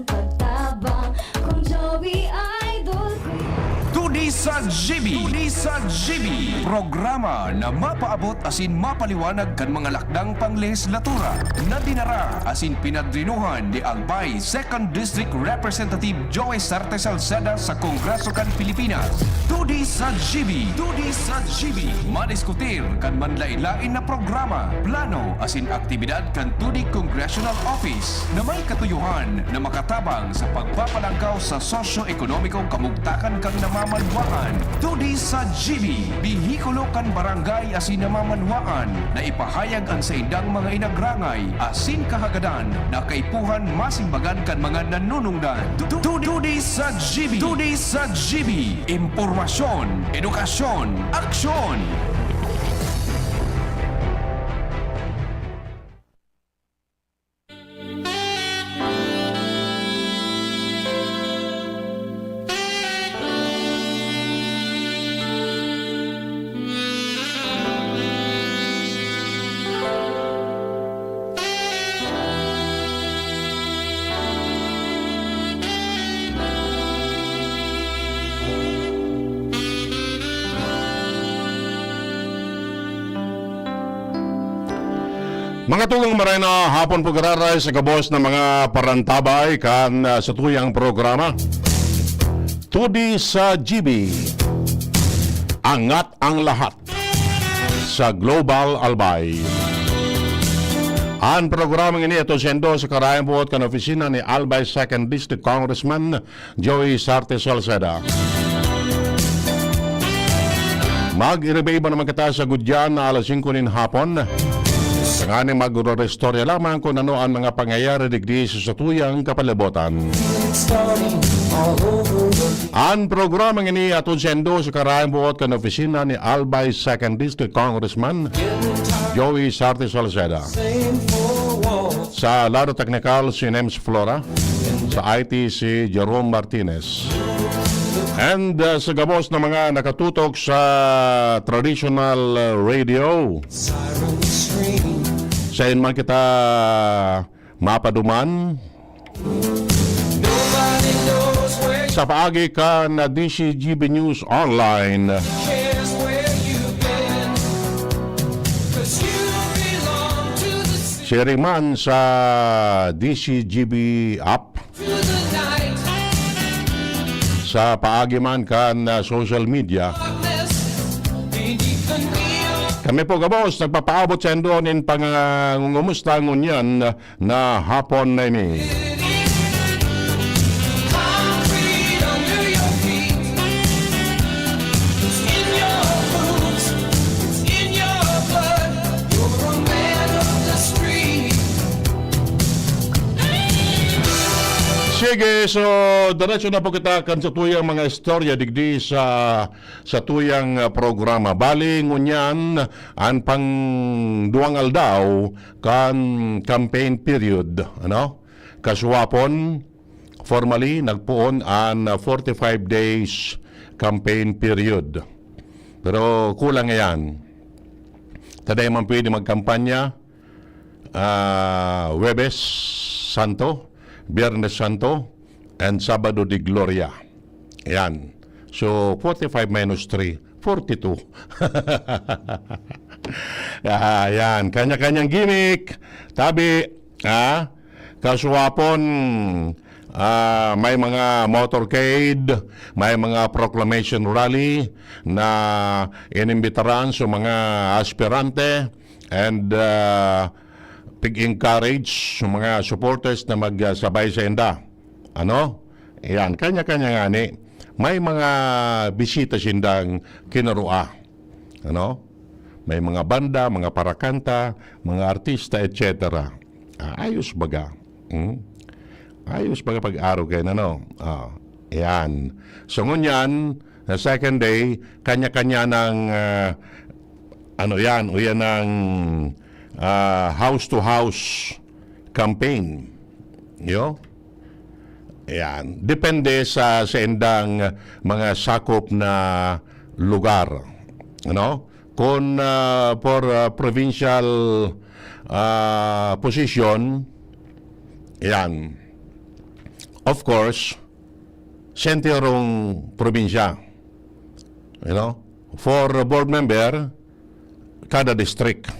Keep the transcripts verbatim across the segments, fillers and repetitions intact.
Pagtabang kung Joey Idol ko. Tudi sa G B. Tudi sa G B. Programa na mapaabot asin mapaliwanag kan mga lakdang panglehislatura na dinara asin pinadrinuhan ni Albay Second District Representative Joey Sarte Salceda sa Kongreso kan Pilipinas. Tudi sa G B. Tudi sa G B. Madiskutir kan manlain-lain na programa, plano asin aktibidad kan Tudi Congressional Office na may katuyohan na makatabang sa pagpapalangkaw sa sosyo-ekonomikong kamugtakan kan namamanwaan. Tudi sa G B, bihikulo kan barangay asin namamanwaan na ipahayag an saindang mga inagrangay asin kahagadan na kaipuhan masimbagan kan mga nanunungdan. Tu-, tu-, Tudi sa G B, Tudi sa G B, impormasyon, edukasyon, aksyon. Mga tugang, maray na hapon po giraray sa gabos na mga parantabay kan, ah, satuyang programa. Tudi sa G B, angat ang lahat sa Global Albay. An programang ini aton saindo sa karayan buot kan opisina ni Albay Second District Congressman Joey Sarte Salceda. Mag-iriba-iba naman kita sa gudyan na alas singko nin hapon. Tanganing magre-restorya lamang kun ano an mga pangyayari digdi sa satuyang kapalibutan. An programang ini aton saindo sa karayan buot kan opisina ni Albay Second District Congressman Joey Sarte Salceda. Sa lado teknikal, si Nems Flora. Sa I T, si Jerome Martinez. And, uh, sa gabos na mga nakatutok sa traditional, uh, radio, sain man kita mapaduman? Sa paagi kan D C G B News Online. Siring man sa D C G B app. Sa paagi man kan, ah, social media. Kami po gabos nagpapaabot saindo nin pangangumusta ngunyan na hapon na ini. Sige, so diretso na po kita kan satuyang mga istorya digdi sa satuyang, ah, programa. Bali, ngunyan an pangduwang aldaw kan campaign period, ano? Kasuwapon, formally, nagpoon an, ah, forty-five days campaign period. Pero kulang iyan. Ta dai man pwede magkampanya, ah, Huwebes Santo, Biyernes Santo, and Sabado de Gloria. Ayan. So, forty-five minus three, forty-two. Ah, ayan. Kanya-kanyang gimmick. Tabi, ah, kasuwapon, ah, may mga motorcade, may mga proclamation rally na inimbitaran sa mga aspirante and, ah, pig-encourage sa mga supporters na magsabay sainda. Ano? Ayan, kanya-kanya ngani. May mga bisita sindang kinurua. Ano? May mga banda, mga parakanta, mga artista, et cetera. Ah, ayos baga. Hmm? Ayos baga pag-arog kayo, ano? Ah, ayan. So, ngunyan, sa second day, kanya-kanya ng, ah, ano yan, o yan ang, ah, house-to-house campaign. Yo? Ayan. Depende sa, sa indang mga sakop na lugar. Ano? Kung, ah, for, ah, provincial, ah, position, ayan. of course, sa enterong probinsya. You know? For board member, kada district.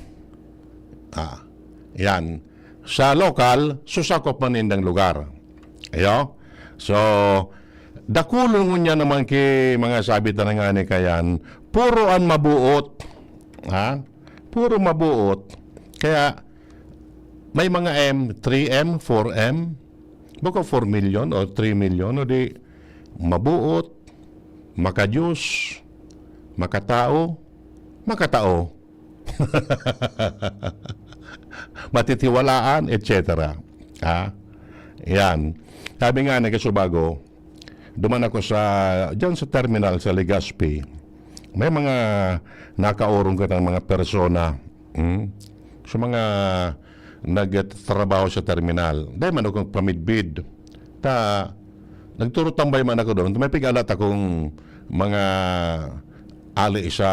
Ah, yan. Sa local, susakop man nindang lugar. Ayo? So, dakulon ngunyan naman ki mga sabi ta na nga ni kayan, puro an mabuot. Ha? Puro mabuot. Kaya, may mga M, three M, four M, baka four million or three million, o di, mabuot, makadiyos, makatao, makatao. Matitiwalaan, et cetera. Ha? Yan. Sabi nga ni Kasubago, duman ako sa, dyan sa terminal sa Legazpi. May mga nakaorong kitang mga persona. Hmm? Sa mga nagtatrabaho sa terminal. Dahil man akong pamidbid. Ta, nagturo tambay man ako doon. May pig-alat akong mga ali sa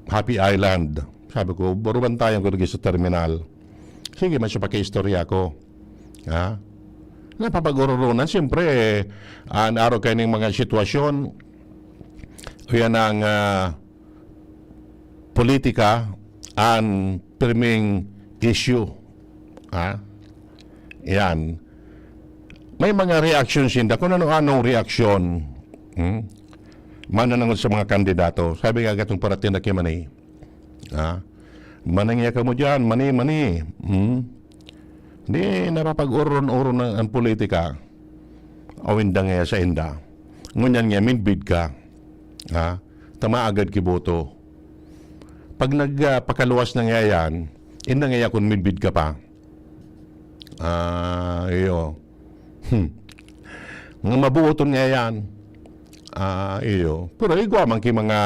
Happy Island. Sabi ko, "Barubantayan ko lagi sa terminal." Sige, may siya pakiistorya ko. Ha? Napapag-ururunan, siyempre, an araw kayo ng mga sitwasyon, yan ang, ah, politika, an priming issue. Ha? Yan. May mga reaksyon sinda, kung ano-anong reaksyon. Hmm? Mananangod sa mga kandidato. Sabi nga, gatong parating na kay Manny. Ha? Manangiya kamo dyan, Manny, Manny. Hmm? Di napapag-uron-uron ang, ang politika. Awin da nga sa inda. Ngunyan nga, midbid ka. Ha? Tama agad kiboto. Pag nagpakaluwas na nga yan, inda nga kun midbid ka pa. Ah, iyo. Hmm. Mga mabuoton nga yan. Ah, iyo. Pero igwa man ki mga,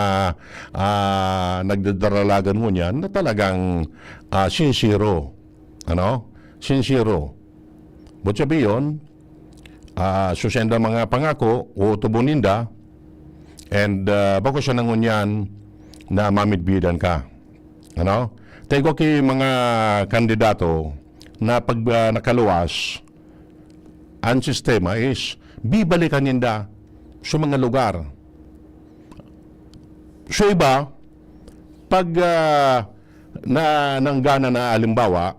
ah, nagdadaralagan mo niyan na talagang, ah, sincero. Ano? Sincero. But sabi yun, ah, susenda mga pangako, uutubon ninda, and, ah, bako siya nangunyan na mamidbidan ka. Ano? Tayo ki mga kandidato na pag, ah, nakaluwas, ang sistema is bibalikan ninda sa mga lugar. So iba, pag, ah, na, nanggana na, alimbawa,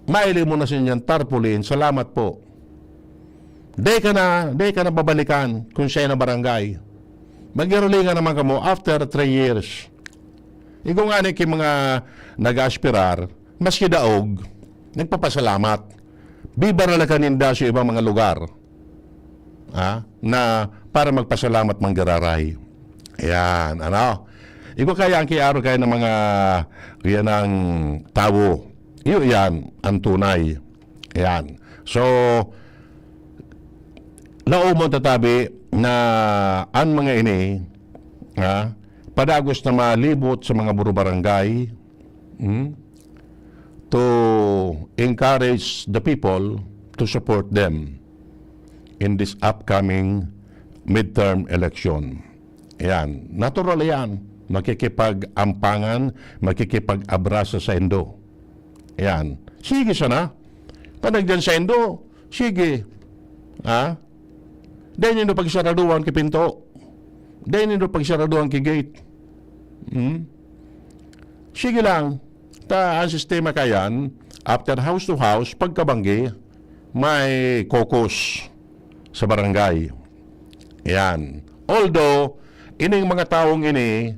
maili mo na sa inyong tarpaulin, "Salamat po." Dai ka na, dai ka na babalikan kung siya na barangay. Maghirulingan naman kamo after three years. Igo nga ni ki mga nag-aaspirar, maski daog, nagpapasalamat. Bibaralakan ninda sa ibang mga lugar. Ah, na para magpasalamat manggiraray. Ayan, ano? Igo kaya ang kiaro kaya ng mga, yan ang tawo. Iyo yan, ang tunay. Ayan. So, laomon tatabi na ang mga ini, ha, padagos na malibot sa mga burubarangay, hmm, to encourage the people to support them in this upcoming midterm election. Ayan. Natural yan. Makikipag-ampangan, makikipag-abrasa sa indo. Ayan. Sige sana. Panagdan sa indo, sige. Ha? Dahil nindo pagsaraduhan ki pinto. Dahil nindo pagsaraduhan ki gate. Hmm? Sige lang. Ta, ang sistema kayan, after house to house, pagkabanggi, may caucus sa barangay. Yan. Although, ining mga taong ini,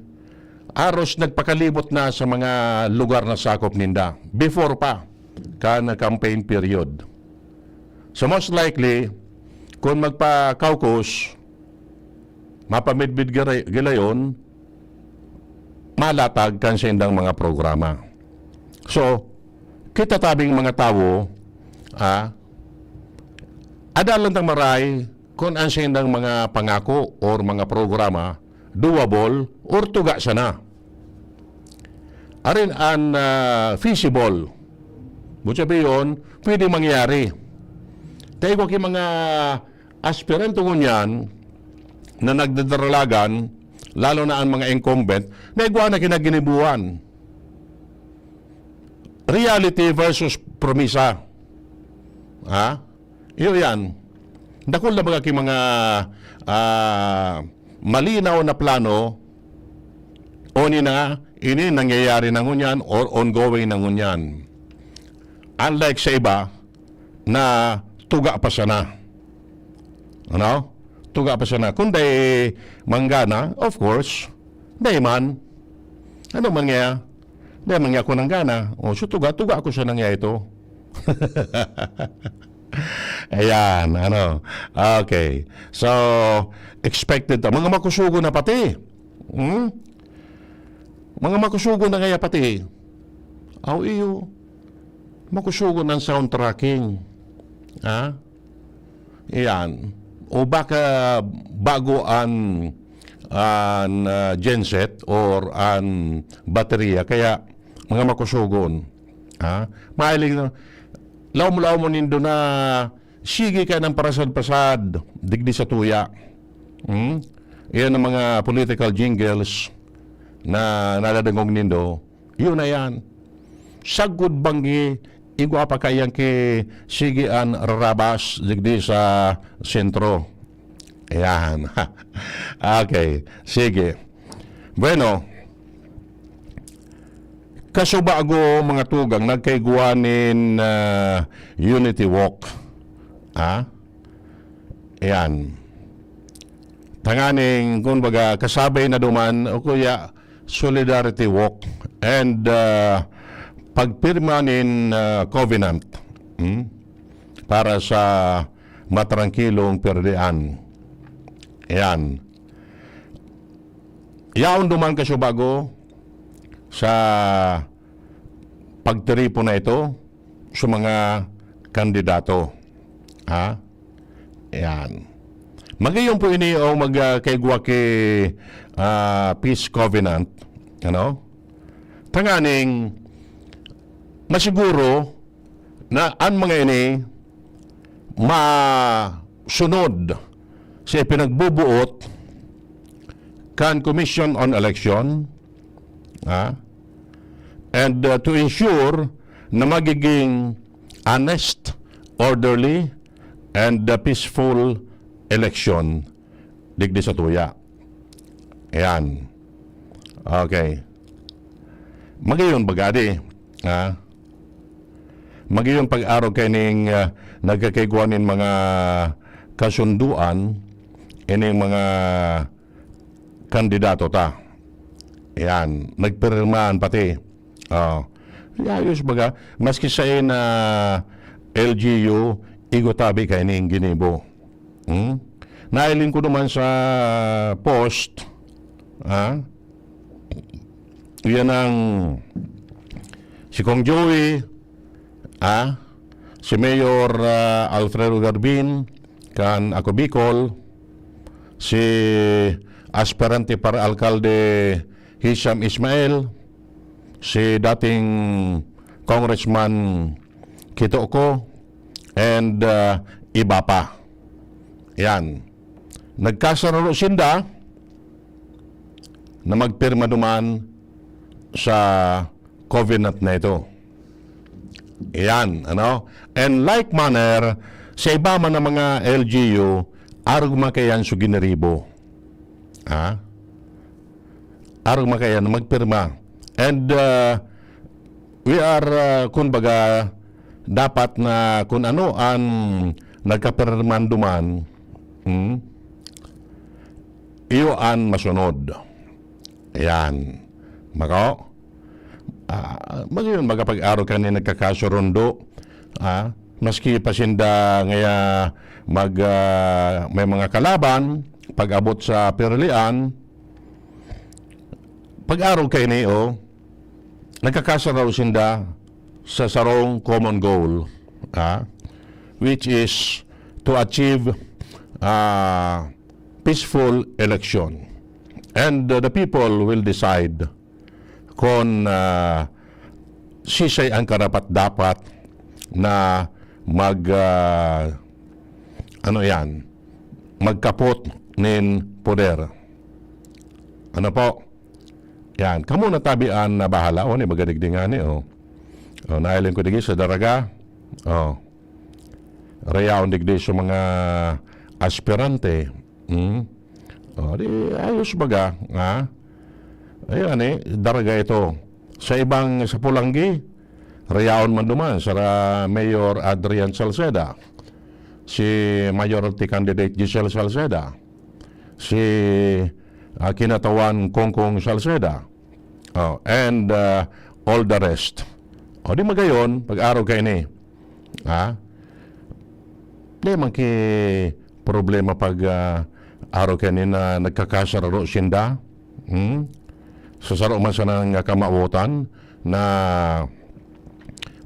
aros nagpakalibot na sa mga lugar na sakop ninda. Before pa, kan campaign period. So most likely, kung magpa-caucus, mapamidbid gila-, gilayon, malatag kan sindang mga programa. So, kita tabing mga tawo, ah, adalan tang maray kung ang sindang mga pangako or mga programa doable or tuga sana. Arin an, ah, feasible. Ibig sabihin, pwede mangyari. Tayo ko ki mga aspirante ngunyan na nagdadaralagan, lalo na ang mga incumbent, na igwa na kinaginibuan. Reality versus promisa. Ha? Iyo yan. dakul na baga ki mga, ah, malinaw na plano, oni na, ini nangyayari na ngunyan or ongoing na ngunyan. Unlike sa iba na tuga pa sana. Ano? Tuga pa sana. Kung dai manggana, of course, dai man. Ano man nga? Dai man nga ako nanggana. O, so tuga, tuga ako sana nga ito. Ayan, ano. Okay. So, expected to. Mga makusugo na pati. Hmm? Mga makusugo na kaya pati. Aw, iyo. Makusugo ng soundtracking. Ha? Iyan. O baka bago an, an, ah, genset or an baterya. Kaya, mga makusugon. Ha? Mahiling na, laom-laom mo nindo na sige ka ng parasad-pasad, digdi sa tuya. Hmm? Iyan ang mga political jingles na nadadangog nindo. Yun na yan. Sagkod banggi, igwa pa kayang ki sige an rarabas digdi sa sentro. Ayan. Okay. Sige. Bueno, kasubago, mga tugang, nagkaigwa nin, ah, Unity Walk. Ah? Ayan. Tanganing, kumbaga, kasabay na duman, o kaya, Solidarity Walk. And, ah, pagpirma nin, ah, covenant. Hmm? Para sa matrangkilong perdean. Ayan. Yaon duman kasubago sa pagtiripon na ito sa mga kandidato. Ha? Ayan. Magayon po ini o mag, ah, kaigwa ki, ah, peace covenant. Ano? Tanganing masiguro na an mga ini masunod sa ipinagbubuot kan Commission on Election, ah, and, uh, to ensure na magiging honest, orderly, and, uh, peaceful election digdi sa tuya. Ayan. Okay. Magayon baga di, ha? Magayon pag-arog kaining, ah, nagkakaigwa nin mga kasunduan, ining mga kandidato ta. Ayan, nagpirmahan pati. Oh. Ayos baga, maski sa na L G U, igwa tabi kaining ginibo. Hmm? Nahiling ko naman sa post, ah, iyan ang si Kong Joey, ah, si Mayor, ah, Alfredo Garbin, kan Ako Bicol, si aspirante para alkalde Hisham Ismail, si dating Congressman Kitoko, and, ah, iba pa. Yan. Nagkasararo sinda na magpirma duman sa covenant na ito. Yan, ano? And like manner, sa iba man ng mga L G U, arog man kaiyan su giniribo. Ha? Arog man kaiyan, magpirma. And, uh, we are, uh, kumbaga, dapat na kung ano an nagkapirman duman, hmm, iyo an masunod. Ayan. Mako? Ah, magayon, magapag-arog kani nagkakasurundo, ah, maski pa sinda ngaya mag, ah, may mga kalaban, pag-abot sa pirilian, pag-arog kaini, oh, nagkakasaraw sinda sa sarong common goal, ah, which is to achieve, ah, peaceful election. And, uh, the people will decide kung, ah, sisay ang karapat-dapat na mag, ah, ano yan, magkapot nin poder. Ano po? Yan. Kamo na tabi an bahala. O, ni magadigdi nga ni, oh. Oh, nahiling ko digdi sa Daraga. Oh. Rayaon digdi sa mga aspirante. Hmm? O, di ayos baga, ha? Ayan eh, daraga ito. Sa ibang, sa Polanggi, rayaon man duman, sara Mayor Adrian Salceda, si Mayoralty Candidate Giselle Salceda, si, ah, Kinatawan Kongkong Salceda, oh, and, ah, all the rest. O di magayon, pag-arog kaini, ha? Di man ki problema pag, ah, arog kaini na nagkakasararo sinda. Hmm? Sa saro man sanang kamawotan na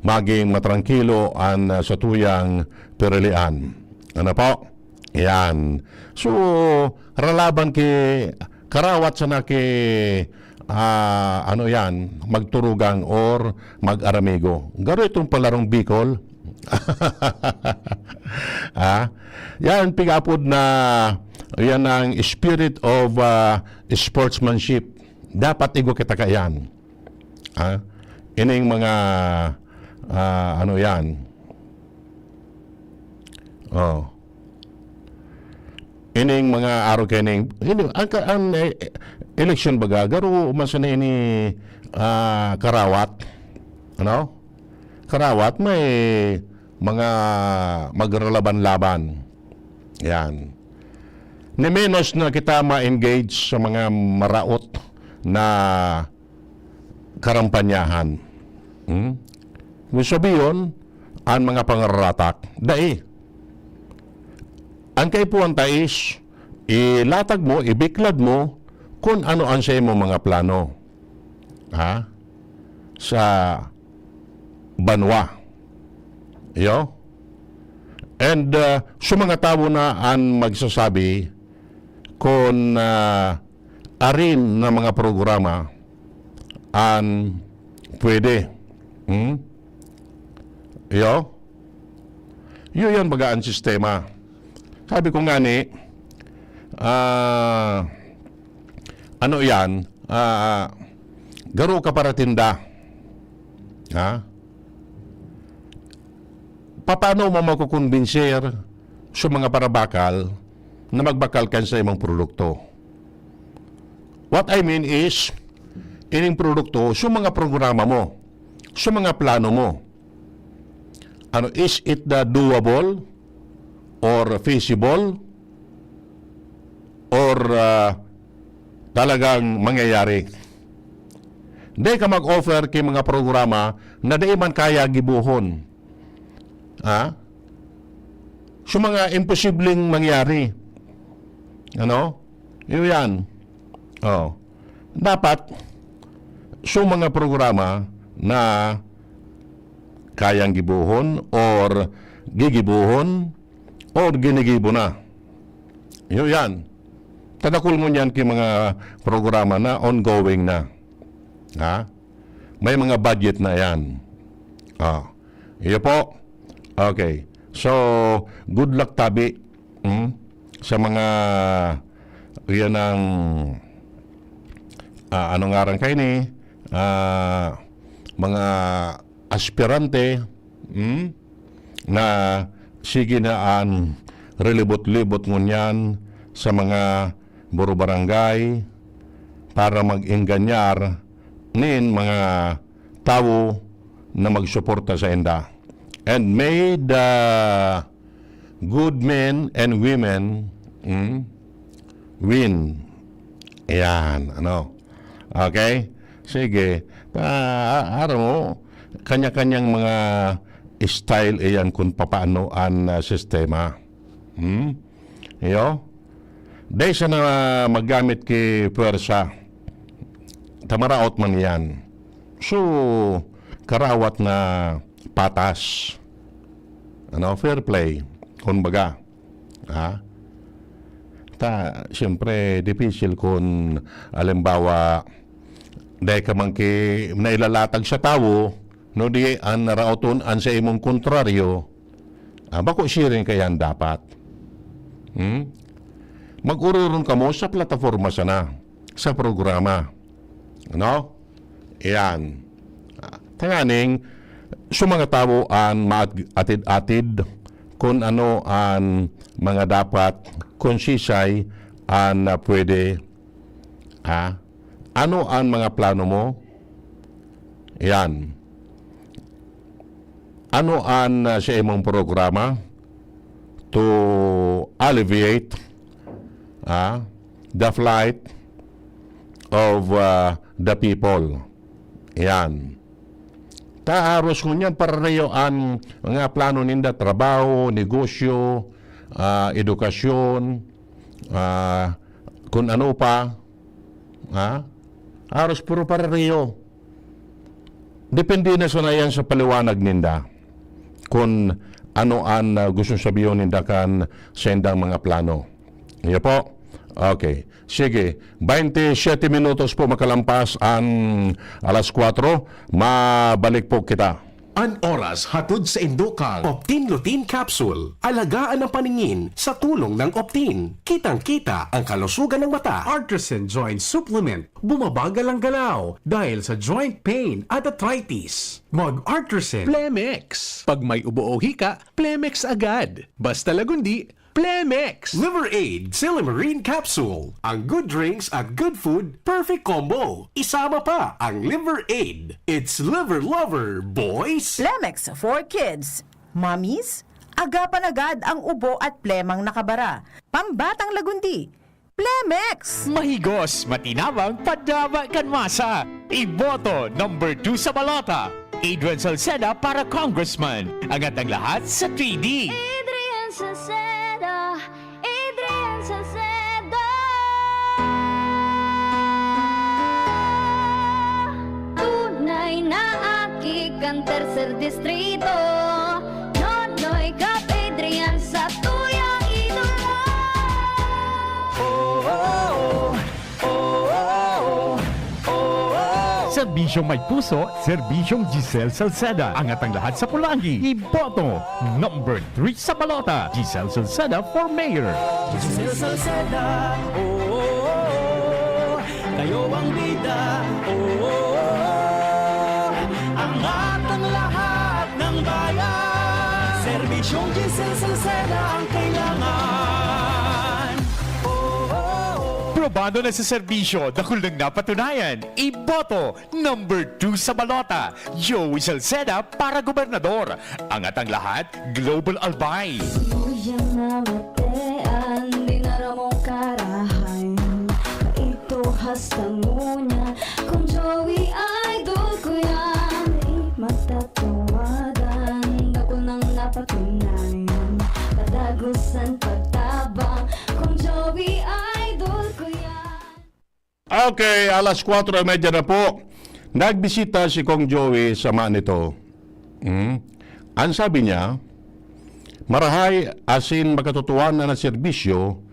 maging matrangkilo an, ah, satuyang pirilian. Ano po? Yan. So, ralaban ki karawat sana ki, ah, ano yan, magturugang or mag-aramigo. Garo itong palarong Bicol. Ah, yan, pigapod na, yan ang spirit of, ah, sportsmanship. Dapat igwa kita kayan. Ah, ining mga, ah, ano yan. Oh. Ining mga arog kaini, ini, ang ka-, ang, eh, eleksyon baga, garo man sana ini, ah, karawat. Ano? Karawat, may mga magralaban-laban. Yan. Ni menos na kita ma-engage sa mga maraot na karampanyahan. Hmm? Kung sabihon, an mga pangaratak, dai. Ang kaipuhan ta is, ilatag mo, ibiklad mo, kung ano ang sa imong mga plano. Ha? Sa banwa. Iyo? And, uh, sa mga tawo na an magsasabi, kung, ah, arin na mga programa an pwede. Hmm? Iyo? Iyo yan baga an sistema. Sabi ko nga ni, ah, ano yan? Ah, garo ka paratinda. Ha? Paano mo makukumbinser sa mga parabakal na magbakal kan sa imong produkto? What I mean is, ining produkto, sa mga programa mo, sa mga plano mo, ano, is it the doable or feasible or, ah, talagang mangyayari? Dai ka mag-offer ki mga programa na dai man kaya gibohon. Ha? So, mga imposibleng mangyari. Ano? Iyo yan. Oh. Dapat, so mga programa na kayang gibohon or gigibohon or ginigibo na. Iyo yan. Tadakul ngunyan ki mga programa na ongoing na. Ha? May mga budget na yan. Ah, iyo po. Okay. So, good luck tabi, hmm, sa mga, yan ang, ah, ano ngaran kaini? Ah, mga aspirante, hmm, na sige na an rilibot-libot ngunyan sa mga buro-barangay para mag-engganyar nin mga tawo na magsuporta sainda. And may the good men and women, hmm, win. Ayan, ano. Okay? Sige. Ah, aram mo, kanya-kanyang mga style iyan kung papaano an, ah, sistema. Hmm? Iyo? Dai sana maggamit ki pwersa. Ta maraot man iyan. So, karawat na patas. Ano, fair play. Kumbaga, ha? Ta, siyempre, dipisil kun, alimbawa, dai ka man ki nailalatag sa tawo, no, di an raoton an sa imong kontraryo, ah, bako siring kaiyan dapat. Hmm? Mag-ororon kamo sa plataforma sana, sa programa. Ano? Iyan. Tanganing, sa mga tawo an maatid-atid kun ano an mga dapat, kung sisay an, ah, pwede, ha? Ano an mga plano mo? Yan. Ano an, ah, sa imong programa to alleviate, ah, the plight of, ah, the people? Yan. Ta aros ngunyan, pareho an mga plano ninda, trabaho, negosyo, ah, edukasyon, ah, kun ano pa, ha? Aros puro pareho. Depende na sana yan sa paliwanag ninda kun ano an, ah, gustong sabihon ninda kan saindang mga plano. Iyo po. Okay. Sige. Baynte siyete minutos po makalampas an alas kwatro. Mabalik po kita. An oras hatod sa indo kan Optin Lutein Capsule. Alagaan ang paningin sa tulong ng Optin. Kitang-kita ang kalusugan ng mata. Artisan Joint Supplement. Bumabagal ang galaw dahil sa joint pain at arthritis. Mag Artisan Plemex. Pag may ubo o hika, Plemex agad. Basta Lagundi, Plemex! Liver Aid Silymarin Capsule. Ang good drinks at good food, perfect combo. Isama pa ang Liver Aid. It's Liver Lover, boys! Plemex for kids. Mommies, agapan agad ang ubo at plemang nakabara. Pambatang Lagundi, Plemex! Mahigos, matinabang, padaba kan masa. Iboto number two sa balota. Adrian Salceda para congressman. Angat ang lahat sa three D. Adrian Salceda, Adrian Salceda. Tunay na aki kan tercer distrito. Nonoy Kap Adrian sa tuyang idolo. Serbisyong may puso, serbisyong Giselle Salceda. Angat ang lahat sa Pulangi. Iboto, number three sa balota. Giselle Salceda for mayor. Giselle Salceda, oh, oh, oh, oh. Kayo ang bida, oh, oh, oh, oh. Angat ang lahat ng bayan. Serbisyong Giselle Salceda ang kailangan. Oh, oh, oh. Probado na sa serbisyo, dakul nang napatunayan. Iboto, number two sa balota, Joey Salceda para gobernador. Angat ang lahat, Global Albay. Suyang namatean, dinaramong karahay. Kaito hasta ngunyan, kung Joey idol ko yan. Di matatawadan, dako nang napatunayan. Padagosan pagtabang, kung Joey idol ko yan. Okay, alas kwatro y media na po. Nagbisita si Kong Joey sa Manito. Hmm? Ang sabi niya, marahay asin makatutuan na serbisyo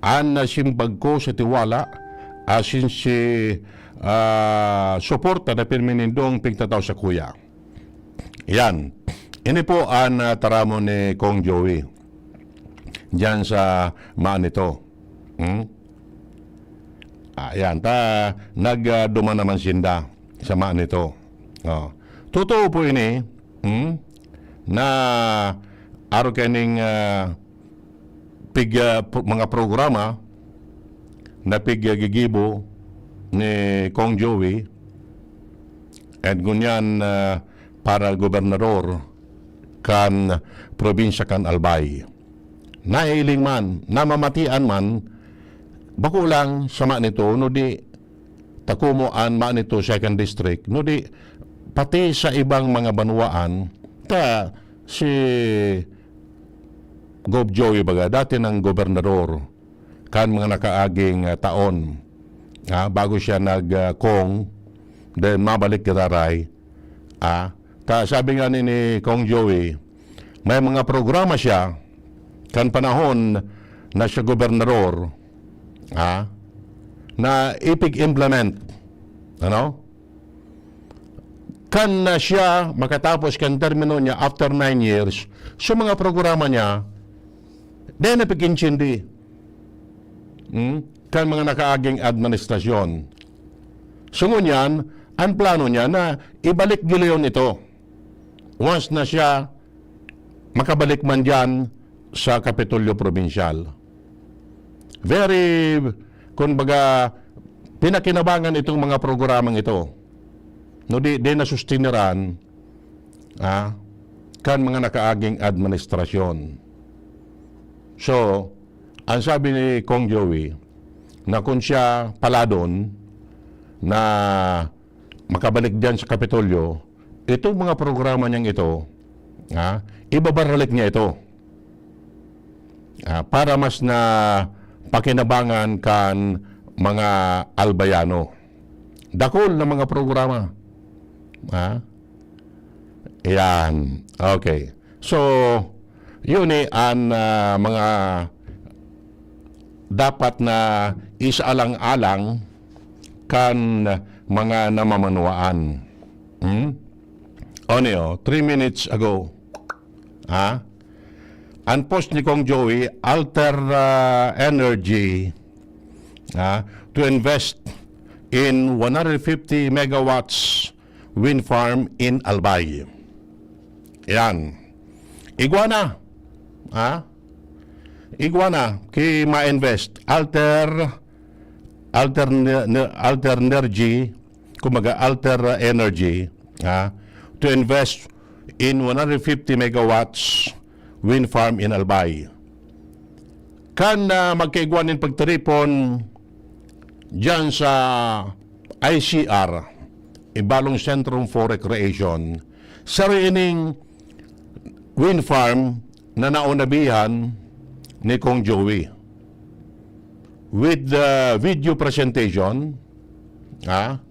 an nasimbag ko sa tiwala asin si, ah, suporta na pirmi nindong pigtatao sakuya. Yan. Ini po an, ah, taramon ni Kong Joey diyan sa Manito. Hmm? Ah, yan. Ta, nag, ah, duman naman sinda sa Manito. Oh. Totoo po ini, hmm? Na aro kaning, ah, pig, ah, pro-, mga programa na piggigibo ni Kong Joey, and ngunyan, ah, para gobernador kan probinsya kan Albay. Naihiling man, namamatian man, bako lang sa Manito, no di, ta komo an Manito Second District, no di, pati sa ibang mga banwaan, ta si Gov Joey baga, dati nang gobernador kan mga nakaaging, ah, taon, ah, bago siya nag, ah, Kong, then mabalik giraray, ah. Ta, sabi nga ni, ni Kong Joey, may mga programa siya kan panahon na siya gobernador, ah, na ipig-implement, ano? Kan na siya makatapos kan termino niya after nine years, so mga programa niya, dai na pag-intindi, hmm, kan mga nakaaging administrasyon. So ngunyan, ang plano niya na ibalik giliyon ito. Once na siya makabalik man diyan sa Kapitolyo Probinsyal. Very, kumbaga, pinakinabangan itong mga programang ito. No, di, di nasustiniran, ah, kan mga nakaaging administrasyon. So, ang sabi ni Kong Joey, na kung siya paladon na makabalik diyan sa Kapitolyo, itong mga programa niyang ito, ha, ibabaralik niya ito, ah, para mas na pakinabangan kan mga Albayano. Dakul na mga programa. Ha? Yan. Okay. So, yun eh, ang, ah, mga dapat na isaalang-alang kan mga namamanuaan. Hmm? Ano yun? Three minutes ago. Ha? Ang post ni Kong Joey, Alter, ah, Energy, ha? To invest in one hundred fifty megawatts wind farm in Albay. Yan. Igwa na. Ha? Igwa na. Ki ma-invest. Alter, alter, ne-, ne-, alter energy, kumbaga alter energy, ha? To invest in one hundred fifty megawatts wind farm in Albay. Kan, ah, magkaigwa nin pagtiripon diyan sa I C R, Ibalong Centrum for Recreation, saro ining wind farm na naonabihan ni Kong Joey with the video presentation, ha?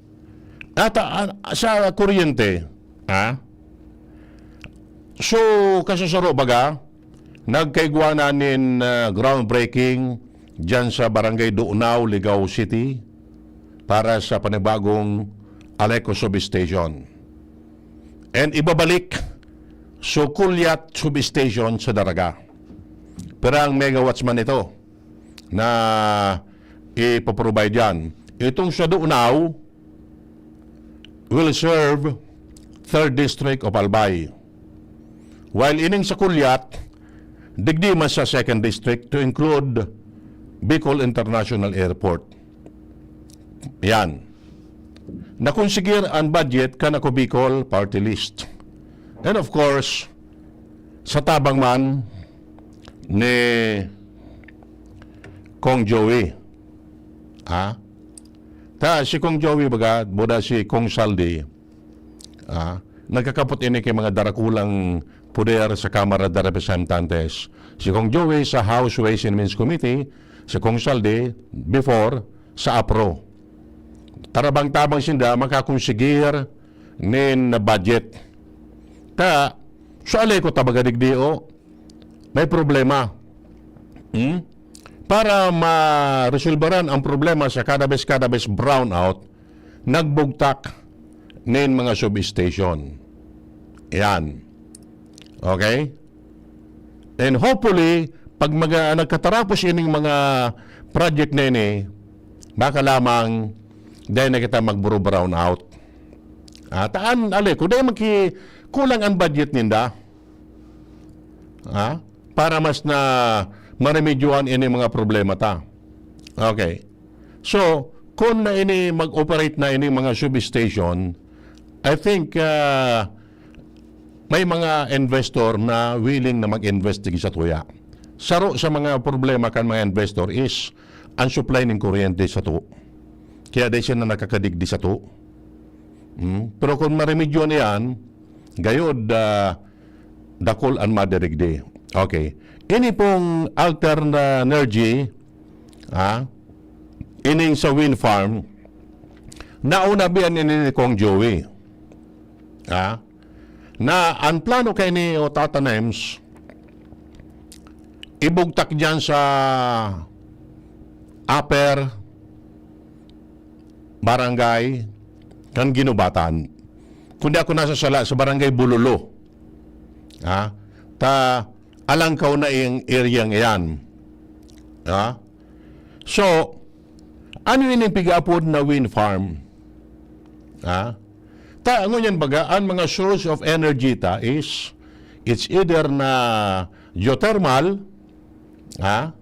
At, ah, sa kuryente, ha? So, kasasaro baga, nagkaigwa na nin, ah, groundbreaking diyan sa Barangay Duunaw, Ligao City, para sa panibagong Aleco Substation. And ibabalik so Kulyat Substation sa Daraga. Pirang megawatts man ito na ipoprovide yan. Itong sa Duunaw will serve third District of Albay. While ining sa Kulyat, digdi man sa second District to include Bicol International Airport. Yan. Nakonsigir an budget kan Ako Bicol Party List. And of course, sa tabang man ni Kong Joey. Ha? Ta, si Kong Joey baga, buda si Kong Saldi, ah, nagkakapot ini ki mga darakulang poder sa Kamara de Representantes. Si Kong Joey sa House Ways and Means Committee, si Kong Saldi, before, sa APRO. Tarabang-tabang sinda makakonsigir nin budget. Ta, sa Aleco ta baga digdi, o, may problema. Hmm? Para maresolbaran ang problema sa kada bes, kada bes brownout, nagbugtak nin mga substation. Yan. Okay? And hopefully, pag mga, nagkatarapos ining mga project na ini, baka lamang dahil na kita magburo brownout. At an, ale, kung dahil magki-, kulang ang budget ninda, ha? Para mas na maremedyohan ini mga problema ta. Okay. So, kung na ini mag-operate na ini mga substation, I think, ah, may mga investor na willing na mag-invest digdi sa tuya. Saro sa mga problema kan mga investor is ang supply nin kuryente sa tuo. Kaya dai siya na nakakadigdi sa tuo. Hmm? Pero kung maremedyo na yan, gayod, ah, dakul an madirigdi. Okay. Ini pong altern-, energy, ah, ining sa wind farm, nauna biyan ini ni Kong Joey. Ah, na ang plano kay ni o Tata Nems, ibugtak diyan sa upper barangay kan Ginubatan. Kundi ako nasa sala sa barangay Bulolo. Ha? Ta, alangkaw na iyang area ngayan. Ha? So, ano ini pigaapod na wind farm? Ha? Ta, ngunyan baga, ang mga source of energy ta is, it's either na geothermal Ha?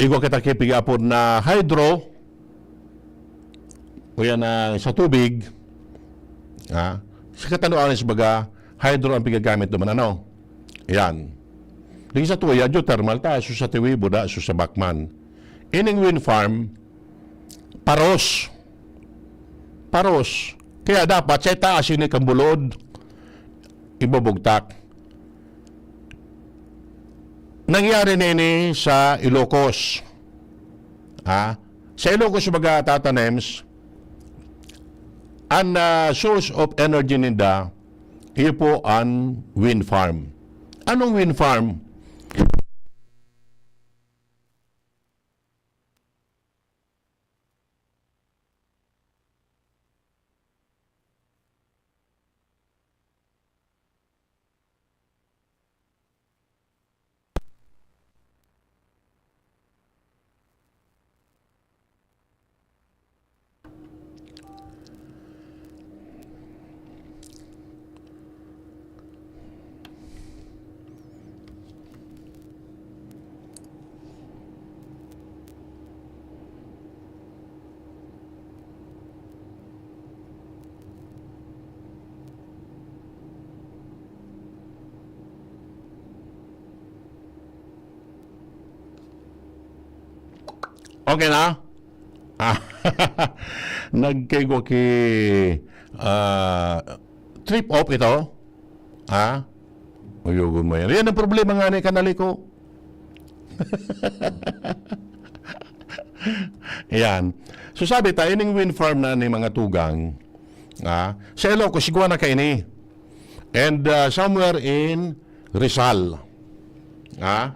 Igwa kita ki pigaapod na hydro, o yan na sa tubig, ha? Sa katanuan, sa baga, hydro ang pigagamit naman, ano? Yan. Di sa tuya, geothermal ta, so sa Tiwi, buda, so sa Bacman. Ining wind farm, paros. Paros. Kaya dapat sa itaas ini kan bulod, ibubugtak. Nangyari na ini sa Ilocos. Ha? Sa Ilocos, mga tatanems, ang, ah, source of energy ninda, iyo po ang wind farm. Anong wind farm? Okay na? Ah, nagkaigwa ki, ah, trip off ito? Ha? Uyugon mo yan. Yan ang problema nga ni Kanaliko. Yan. So sabi ta, ining wind farm na ni mga tugang, ha? Sa Ilocos, sigwa na kaini. And, ah, somewhere in Rizal. Ha?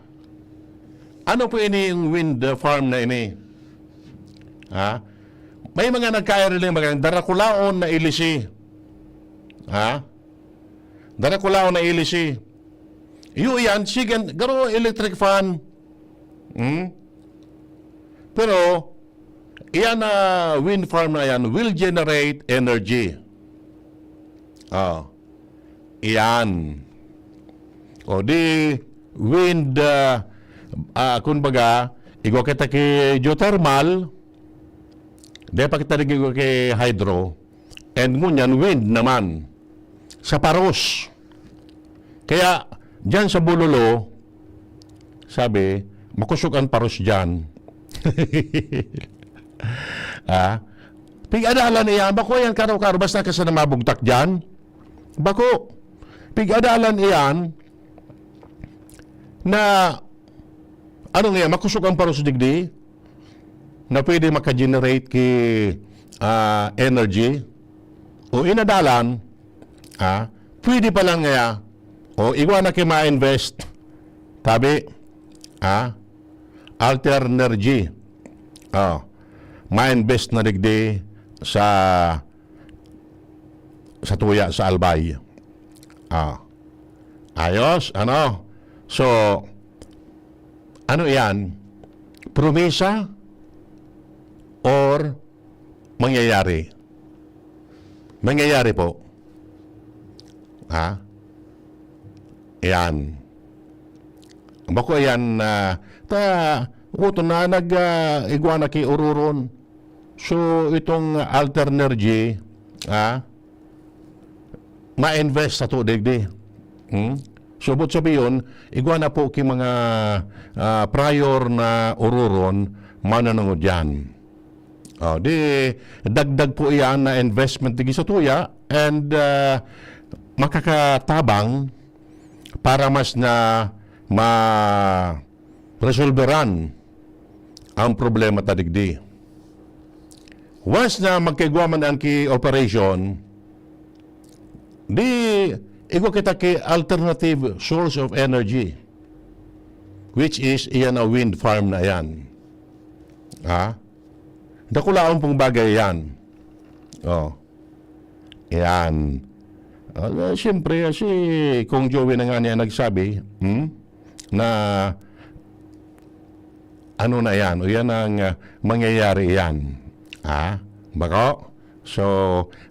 Ano po ini yung wind farm na ini? Ha? May mga nagkairiling mga darakulaon na ilisi. Ha? Darakulaon na ilisi. Iyo iyan, sigan, garo electric fan. Hmm? Pero, iyan na wind farm na yan will generate energy. Ah. Iyan. O di, wind, ah, ah, kumbaga, igwa kita ki geothermal, di pa kita nag-igwa ki hydro, and ngunyan, wind naman. Sa paros. Kaya, dyan sa Bulolo, sabi, makusog ang paros dyan. Ah, pig-adalan iyan, bako yan karo-karo, basta ka sana mabugtak dyan. Bako, pig-adalan iyan na, ano nga, makusog ang paros digdi, na pwede maka-generate ki, ah, energy, o inadalan, ah, pwede pa lang nga, o igwa na ki ma-invest, tabi, ah, Alternergy. Oh, ma-invest na digdi sa, sa tuya, sa Albay. Ah. Ayos, ano? So, ano yan? Promesa or mangyayari? Mangyayari po. Ha? Yan. Bako yan, ah, ta, uto na nag, ah, igwa na ki ururon. So, itong Alternergy, ah, ma-invest sa to digdi. Hmm? So, but sabi yun, igwa na po ki mga, ah, prior na ururon, mananungod yan. Oh, di, dagdag po iyan na investment digdi sa tuya and, ah, makakatabang para mas na ma-, resolveran ang problema ta digdi. Once na magkaigwa man ang ki-operation, di igwa kita ki alternative source of energy, which is iyan a wind farm na yan. Ha? Dakulaon pong bagay yan. Oh. Yan. Ah, siyempre, si Kong Joey na nga niya nagsabi, hmm, na ano na yan, o yan ang, ah, mangyayari yan. Ha? Bako? So,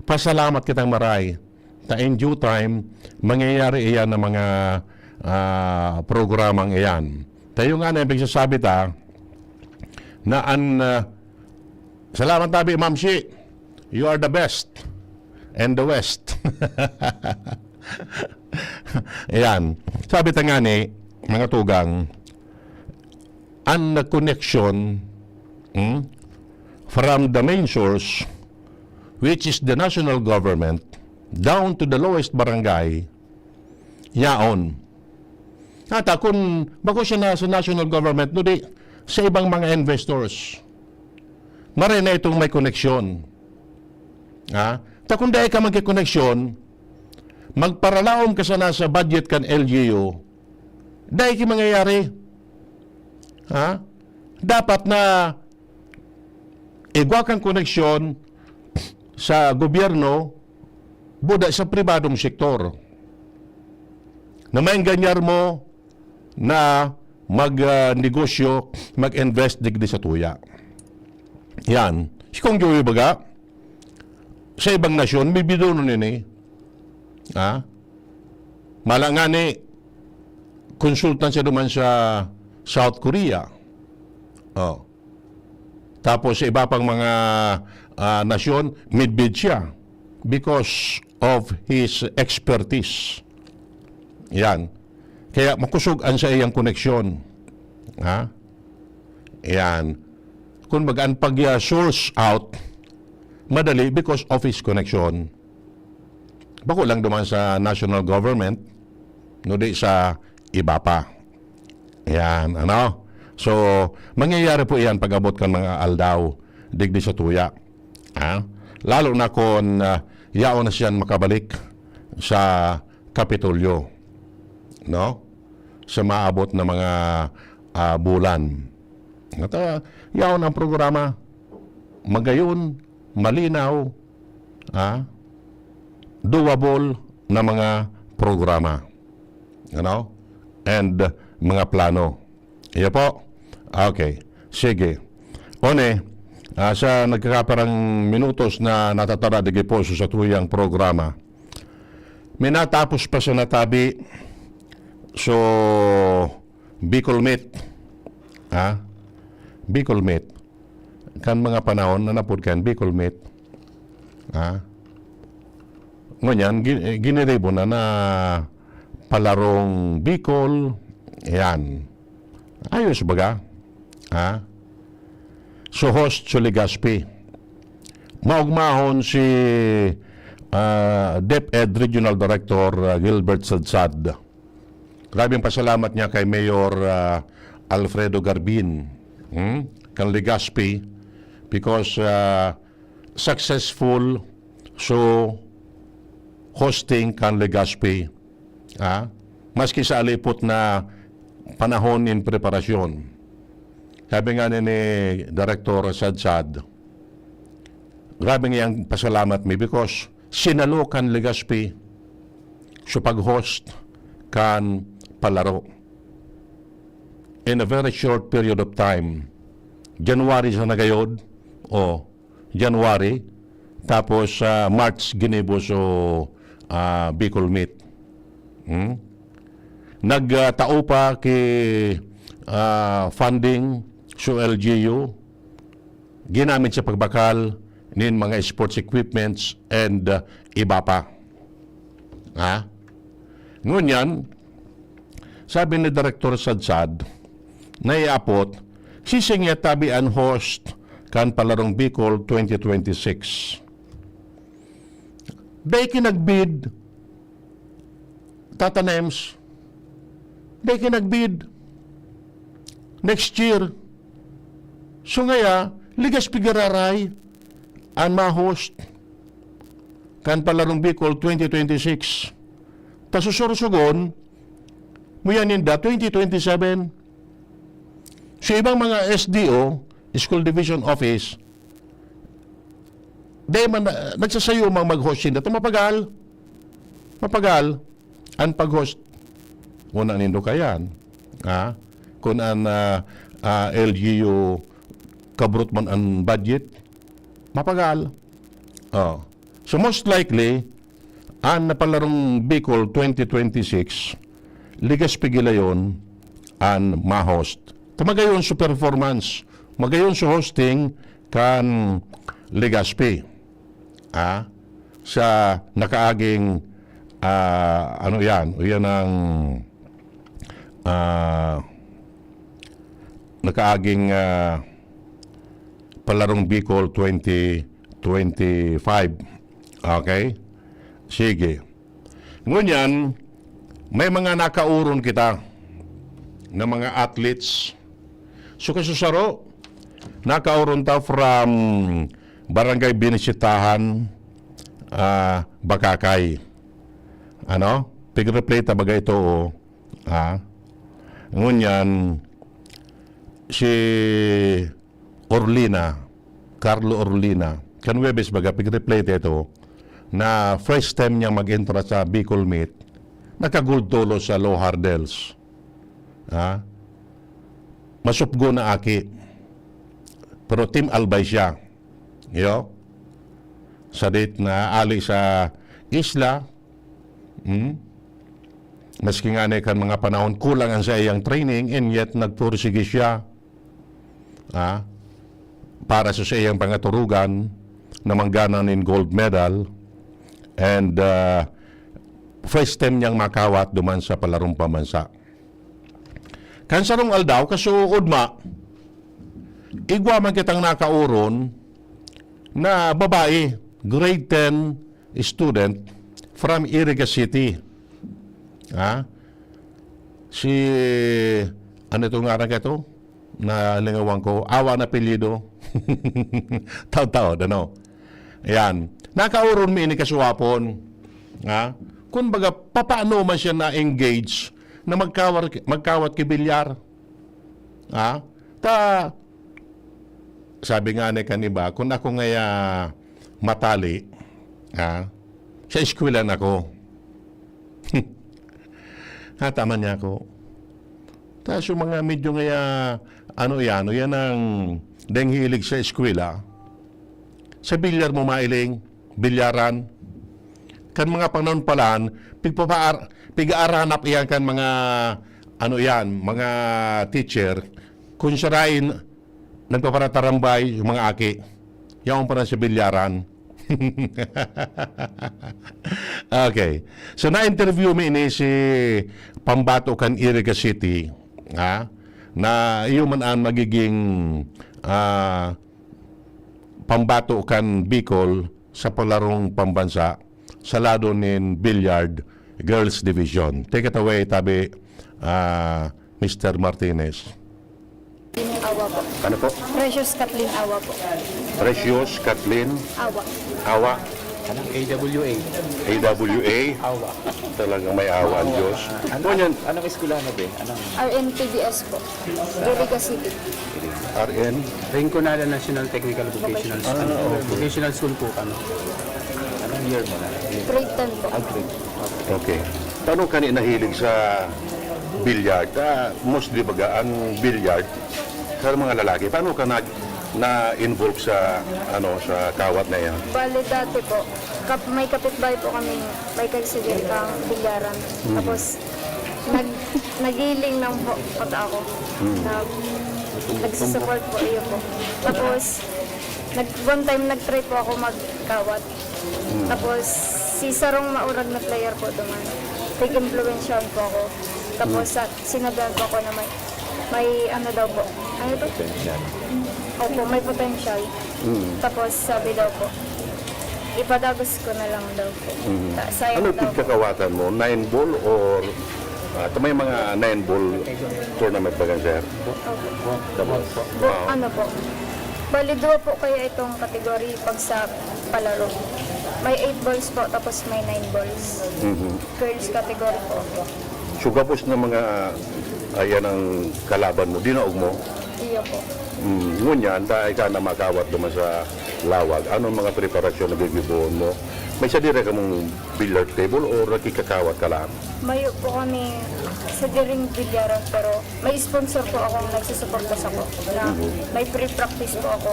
pasalamat kitang maray. Ta in due time, mangyayari iyan ang mga, ah, programang iyan. Tayo nga na pagsasabi ta na an, ah, salamat tabi, Ma'am Shi. You are the best and the west. Ayan. Sabi ta nga ni, mga tugang, an connection, hmm, from the main source, which is the national government, down to the lowest barangay, yaon. Ata kun bako siya na sa national government, no di sa ibang mga investors. Maray na itong may koneksyon. Ha? Ta kun dai ka magkikoneksyon, magparalaom ka sana sa budget kan L G U, dai ki mangyayari. Ha? Dapat na igwa kang koneksyon sa gobyerno, buda sa pribadong sektor, na maenganyar mo na mag, ah, negosyo, mag-invest digdi sa tuya. Yan. Si Kong Joey baga, sa ibang nasyon, may bidono nini. Ha? Mala nga ni, consultant siya duman sa South Korea. Oh. Tapos sa iba pang mga, ah, nasyon, midbid siya because of his expertise. Yan. Kaya makusog an sa iyang koneksyon. Ha? Yan. Kung mag-, an pag, ah, source out, madali because of his connection. Bako lang duman sa national government, no di sa iba pa. Yan, ano? So, mangyayari po iyan pag-abot kan mga aldaw, digdi sa tuya. Ha? Lalo na kung, ah, yaon na siyan makabalik sa Kapitolyo, no? Sa maabot na mga, ah, bulan. At, ah, yaon ang programa. Magayon, malinaw, ah, doable na mga programa. Ano? And mga plano. Iyo po? Okay. Sige. One, ah, sa nagkakaparang minutos na natatara digdi po sa satuyang programa, may natapos pa sa natabi. So, Bicol Meet. Ha? Bicol Meet. Kan mga panahon na napod kan Bicol Meet. Ha? Ngunyan, gi-, giniribo na na palarong Bicol. Yan. Ayos baga? Ha? So, host si Legazpi. Maugmahon si, ah, DepEd Regional Director, ah, Gilbert Sadsad. Grabeng pasalamat niya kay Mayor, ah, Alfredo Garbin, hmm, kan Legazpi, because, ah, successful so hosting kan Legazpi, ah, maski sa alipot na panahon nin preparasyon. Sabi nga ni, ni Director Sadsad, grabe nga ang pasalamat mi because sinalo kan Legazpi sa pag-host kan palaro in a very short period of time. January sa nagayod, o January, tapos sa March ginibo so, ah, Bicol Meet. Hmm? Nagtao pa ki, ah, funding so L G U, ginamit sa pagbakal nin mga sports equipments and, ah, iba pa. Ha? Ngunyan, sabi ni Director Sadsad, naiapot, sising niya tabi an host kan Palarong Bicol twenty twenty-six. Dai ki nag-bid, Tata Nems. Dai ki nag-bid. Next year. So ngaya, Legazpi giraray an ma-host kan Palarong Bicol twenty twenty-six. Ta susursugon, muya ninda twenty twenty-seven. So, ibang mga S D O, School Division Office, dai man na, nagsasayo mang mag-host sinda. Ta mapagal. Mapagal an pag-host. Una nindo kayan. Ha? Kung an, ah, ah, L G U kabrot man an budget, mapagal. Oh. So, most likely, an napalarong Bicol twenty twenty-six, Legazpi Gilayon, an ma-host. Ta magayon so performance, magayon so hosting kan Legazpi. Ah, sa nakaaging, ah, ano yan? O yan ang, ah, nakaaging, ah, Palarong Bicol twenty twenty-five. Okay? Sige. Ngunyan, may mga nakauron kita na mga athletes. So, kasusaro, nakauron ta from Barangay Binisitahan, ah, Bakakay. Ano? Pig-replay ta baga ito, oh. Ah? Ngunyan, si Orlina, Carlo Orlina, kan Huwebes baga, pig-replay ta ito, na first time niya mag-entra sa Bicol Meet, naka-gold tolos sa low hurdles. Ha? Masupgo na aki. Pero Team Albay siya. Yo? Sa date na ali sa isla, hmm? Maski nga ni kan mga panahon kulang ang sa iyang training, and yet nagpursige siya, ah, para sa, sa iyang pangaturugan na manggana nin gold medal, and, ah, first time niyang makawat duman sa palarong pambansa. Kan sarong aldaw, kasuod ma, igwa man kitang nakauron na babae, grade ten student from Iriga City. Ha? Si, ano itong ngaran ka ito? Na lingawan ko, Awa na apelyido. Taod-taod, ano? Ayan. Nakauron mi ini kasuwapon. Ha? Kung baga, papaano man siya na-engage na magkawar-, magkawat ki bilyar? Ha? Ta, sabi nga ni kan iba, kung ako ngaya matali, ha? Sa eskwela na ako. Ha, tama niya ako. Tapos yung mga medyo ngaya, ano yan, ano yan ang deng hilig sa eskwela. Sa bilyar mo mailing, bilyaran. Kan mga panahon palan, pigpapaar-, pig-aaranap iyan kan mga, ano yan, mga teacher. Kung siya rin, nagpaparatarambay yung mga aki. Yaon pa na sa bilyaran. Okay. So, na-interview mi ini si pambato kan Iriga City, ha? Na iyo man ang magiging, ah, pambato kan Bicol sa palarong pambansa sa lado nin billiard girls division. Take it away, tabi, ah, Mister Martinez. Awa po. Ano po? Precious Kathleen Awa po. Precious Kathleen Awa. Awa, Anong A W A? A W A. Awa. Talagang may awa ang Diyos. Ano, Ngunyan, anong eskwelahan mo, be? Anong R N P B S po. Iriga City. R N, Rinconada National Technical Vocational School. Vocational School po kami. Anong year mo na? Grade ten po. Ah, grade. Okay. Paano ka ni nahilig sa billiard? Ah, mostly baga ang billiard sa mga lalaki. Paano ka na na-involve sa ano sa kawat na yan? Bali dati po, kap may kapitbahay po kami, may kagsigil kang bilyaran. Tapos, nag nagiling lang po pati ako. Na, nagsusupport po, iyo po. Tapos, nag one time nag-try po ako magkawat. Tapos, si sarong maurag na player po duman. Pig-impluwensyahan po ako. Tapos, sa, sinabihan po ako na may, may ano daw po. Ano to? Potential. Opo, may potential. Tapos, sabi daw po, ipadagos ko na lang daw po. Ta- Sayang Ano daw po. pagkakawatan mo? Nine ball or ah, may mga nine ball tournament ba yan, sir? Opo. Bu- ano po? Bali, duwa po kaya itong category pag sa palaro. May eight balls po, tapos may nine balls. Girls category po. So, gapos na mga ayan ang kalaban mo, dinaog mo. Iyo po. Mm, ngunyan, dahil ka na makawat duman sa lawag, anong mga preparasyon na gigibohon mo? May sadiri ka mong billiard table o nakikakawat ka lang? Mayo po kami sa diring bilyaran, pero may sponsor po akong nagsusuporta sa ko na may free practice po ako.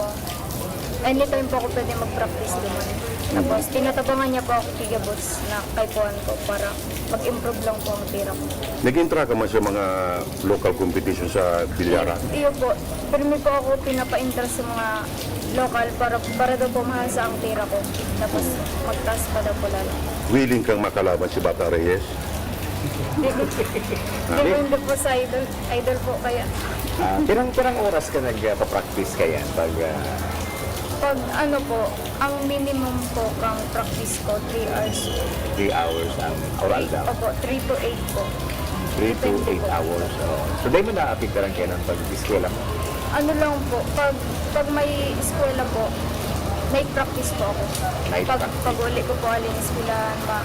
Anytime po ako pwede mag-practice duman. Tapos, tinatabangan niya po ako, Kuya Boots, na kaipuhan ko para mag-improve lang po ang tira ko. Nag-intra ka man sa mga local competition sa Bilyara? Iyo po. Pirmi po ako pinapa-intra sa mga local para, para daw po mahasa ang tira ko. Tapos, magtaas pa daw po lalo. Willing kang makalaban si Bata Reyes? Depende po sa idol. Idol po kaya. Ah, pirang, pirang oras ka nagpa-practice kaya? Pag, ah, Pag ano po, ang minimum po kang practice ko, three hours. Three hours ang oral daw? Opo, three to eight po. Three to Depende eight po. Hours. Oh. So, dahil mo naapektaran kaya ng pag-eskwela mo? Ano lang po, pag pag may eskwela po, night practice po ako. Night pag, practice. Pag uli ko po alin eskwelahan, ma,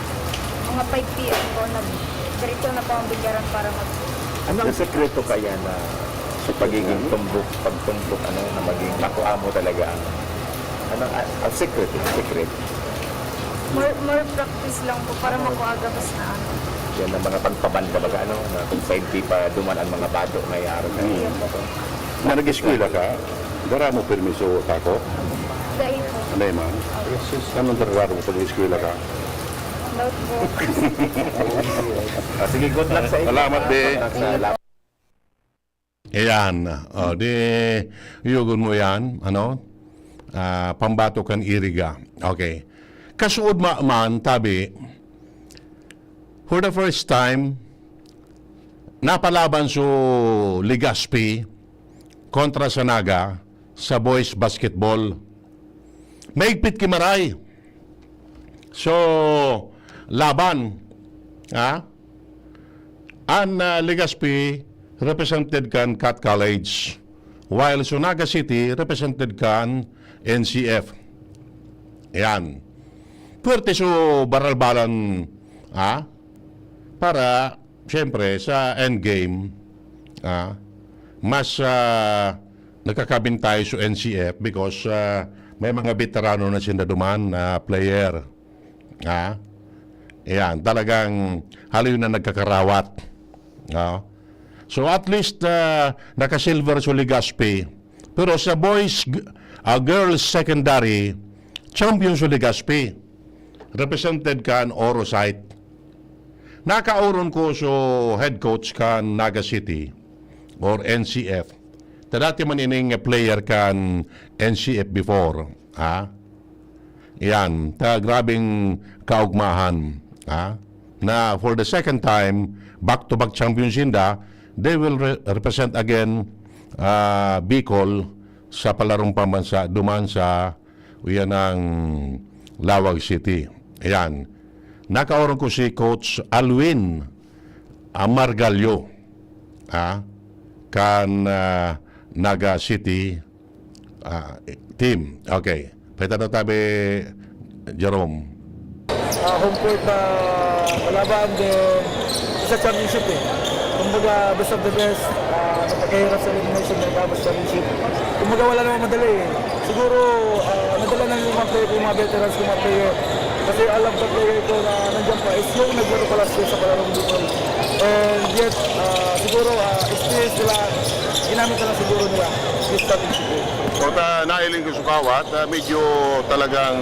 mga five p.m. po, nag, diretso na po ang bilyaran para mag... Ano ang sekreto kaya na sa pagiging tumbok, pagtumbok, ano, na maging makuha mo talaga ang, ano, ah, ang secret, ang secret? More, more practice lang po para makuha gabos na ano. Yan ang mga pagpabanda baga, ano, na kung sainti pa duman ang mga bado na yaro na Iyo po. Na nag-eskwela ka, dara mo permiso tako? Dahil po. Ano yun, ma'am? Anong trabaho mo pag-eskwela ka? Notebook. Ah, sige, good luck sa inyo. Salamat, Be. Good luck sa lahat. Ayan. O, di, yugon mo yan. Ano? Ah, pambato kan iriga. Okay. Kasuod ma man, tabi, for the first time, napalaban so Legazpi kontra sa Naga sa boys basketball. Maigpit ki maray. So, laban. Ha? An ah, Legazpi represented kan Cat College, while so Naga City represented kan N C F. Yan. Puwerte so baralbalan, ha? Para, siyempre, sa endgame, ha? Mas ah, nagkakabintahe so N C F because ah, may mga veterano na sinda duman na player. Ha? Ayan, talagang haloy na nagkakarawat. Ha? So at least ah, naka-silver so Legazpi. Pero sa boys, g- ah, girls secondary, champion so Legazpi. Represented kan Oro site. Nakauron ko so head coach kan Naga City or N C F. Ta dati man ining player kan N C F before, ha? Yan, ta grabing kaugmahan, ha? Na for the second time, back-to-back champion sinda, they will re- represent again ah, Bicol sa palarong pambansa duman sa uyan ng Lawag City. Ayan. Nakaorong ko si Coach Alwin Amargalyo, ah, kan ah, Naga City ah, team. Okay. Pwede na tabi, Jerome. Ah, home court na kalaban, then sa championship eh. Kumbaga, best of the best, ah, napagkahirap sa elimination, then tapos championship. Kumbaga, wala namang madali eh. Siguro, ah, nadala na yung mga player, yung mga veterans, yung mga player. Kasi all of the player ko na nandiyan pa is yung naglaro pa last year sa Palarong Bicol. And yet, ah, siguro, ah, experience nila, ginamit na lang siguro nila this championship game. O ta, nailing ko sukawat, ah, medyo talagang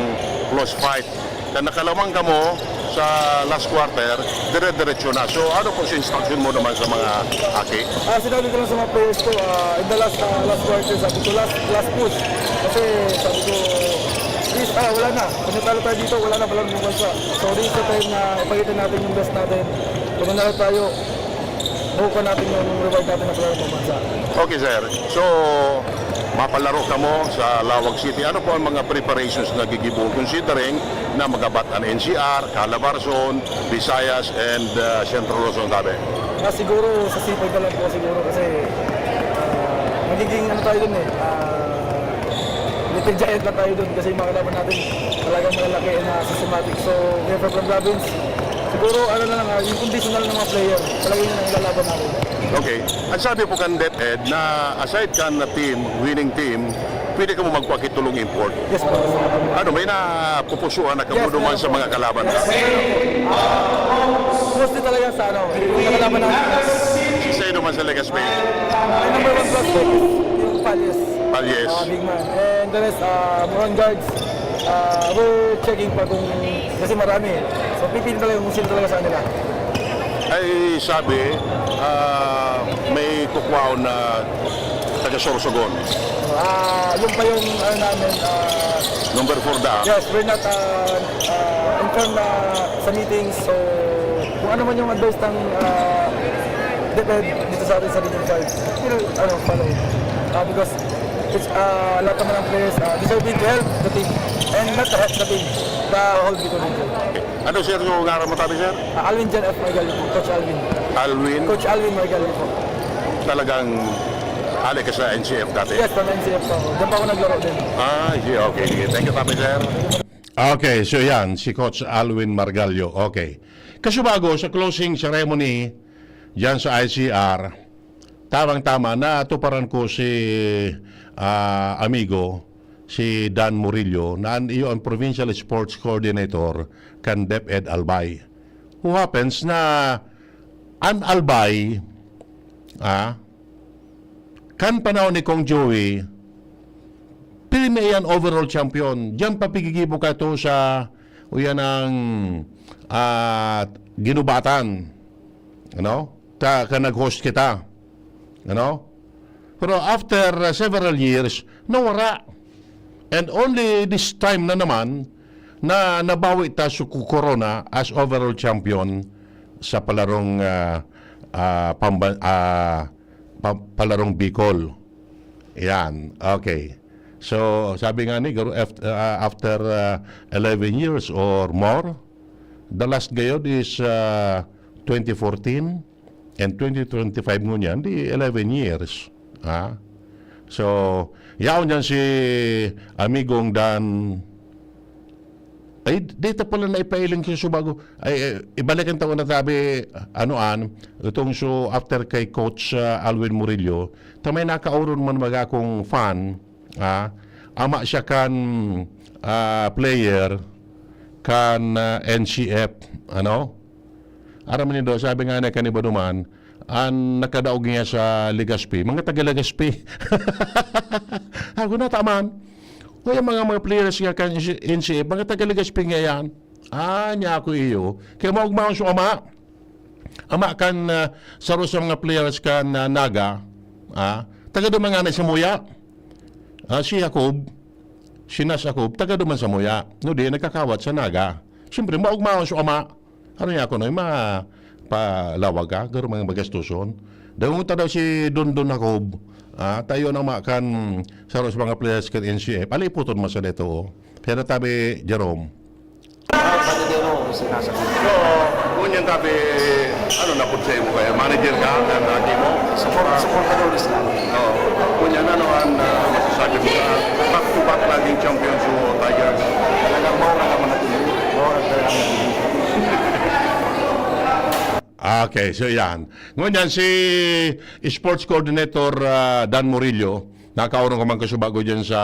close fight. Kan nakalamang kamo sa last quarter, dire-diretso na. So, ano po sa instruction mo naman sa mga aki? Ah, sinabi ko lang sa mga players ko, ah, in the last, ah, last quarter, sabi ko, last, last push. Kasi sabi ko, please, ah, wala na. Kung natalo tayo dito, wala na pala ng bansa. So, this is the time na ipakita natin yung best natin. Kung nanalo tayo, makukuha natin yung reward natin na pala ng bansa. Okay, sir. So, mapalaro kamo sa Lawag City. Ano po ang mga preparations na gigibo considering na magabat an N C R, Calabarzon, Visayas, and uh, Central Luzon, tabi? Ah, siguro sa sipag na lang po siguro kasi ah, magiging ano tayo dun eh. Ah, little giant lang tayo dun kasi yung mga kalaban natin talagang malalaki na systematic. So, we're from province. Siguro ano na lang, ah, yung conditional ng mga player, talagang yun ang ilalaban natin. Okay. Ang sabi po kan DepEd na aside kan team, winning team, pwede kamo magpakitulong import. Yes po. Ano, may napupusuan na kamo Yes, duman meron sa po. Mga kalaban? Mostly talaga sa ano, yung kalaban natin. Sa duman sa Legazpi? Ang number one prospect is yung Palyes. Palyes. Ah, big man. And the rest, ah, more on guards. Ah, we're checking pa kung, kasi marami. So, pipili talaga kung sino talaga sa kanila. Ay, sabi, ah, may kukwaon na taga Sorsogon. Ah, yun pa yung, ano namin, ah, Number four da. Yes, we're not, ah, ah, informed na sa meetings. So, kung ano man yung advice ng, ah, DepEd dito sa atin sa Region five, we'll, ano, follow. Ah, because it's, ah, lahat naman ng players, ah, deserving to help the team. And not to help the team, the whole Bicol Region. Ano, sir, yung ngaran mo, tabi, sir? Ah, Alvin John F. Margallo po, Coach Alvin. Alvin? Coach Alvin Margallo po. Talagang ali ka sa N C F dati? Yes, from N C F po ako. Diyan pa ako naglaro din. Ah, I see. Okay, sige. Thank you, tabi, sir. Okay, so yan, si Coach Alwin Margallo. Okay. Kasubago, sa closing ceremony, dyan sa I C R, tamang-tama, natuparan ko si, ah, amigo, si Dan Murillo, na an, iyo ang Provincial Sports Coordinator kan DepEd Albay. Who happens na an Albay, ah, kan panahon ni Kong Joey, pirmi iyan overall champion. Diyan pa pigigibo ka to sa, uyan ang, ah, ginubatan. Ano? Ka, ka nag-host kita. Ano? Pero after, uh, several years, nawara. And only this time na naman na nabawi ta sa ku-, corona as overall champion sa palarong, ah, ah, pamba-, ah, pa-, palarong Bicol. Yan. Okay. So, sabi nga ni, garo-, af-, ah, after, ah, eleven years or more, the last gayod is, ah, twenty fourteen and twenty twenty-five ngunyan, di eleven years. Ha? So, yaon yan si amigong Dan. Ay, dito pala na ipailing siya subago. Ay, eh, ibalik ang taon na tabi, ano an, itong so after kay Coach, ah, Alwin Murillo, ta may nakauron man baga akong fan, ah, ama siya kan, ah, player, kan, ah, N C F, ano? Aram nindo, sabi nga na kaniba duman, an nakadaog niya sa Legazpi, mga taga Legazpi. Ako na, taman. Uy, ang mga, mga players nga kan N C F, mga taga Legazpi nga yan. Ah, niya ako iyo. Kaya maugmaon so ama. Ama kan, ah, saro sa mga players kan, ah, Naga. Ah, taga duman nga na sa Muya. Ah, si Jacob, si Nas Jacob, taga duman sa Muya. No, di, nagkakawat sa Naga. Siyempre, maugmaon so ama. Ano niya ako, no? Yung mga palawag ka, garo mga magastuson. Dangon ta daw si Dondon Jacob, ah, tayo na ma-, kan, sa ros mga players kan N C F. Aliputon mo sa dito, oh. Pero tabi, Jerome. Ah, pati din ako, sinasakit. So, ngunyan tabi, ano na po sa imo kaya? Manager ka, ang ate mo? Support, supportadores lang. Oo. Ngunyan, ano ang, ah, masasabi mo sa back-to-back naging champion sa Tigers? Talagang mao na naman natin. Mao na talaga natin. Okay, so yan. Ngunyan, si Sports Coordinator, ah, Dan Murillo, nakaurong ka man kasubago dyan sa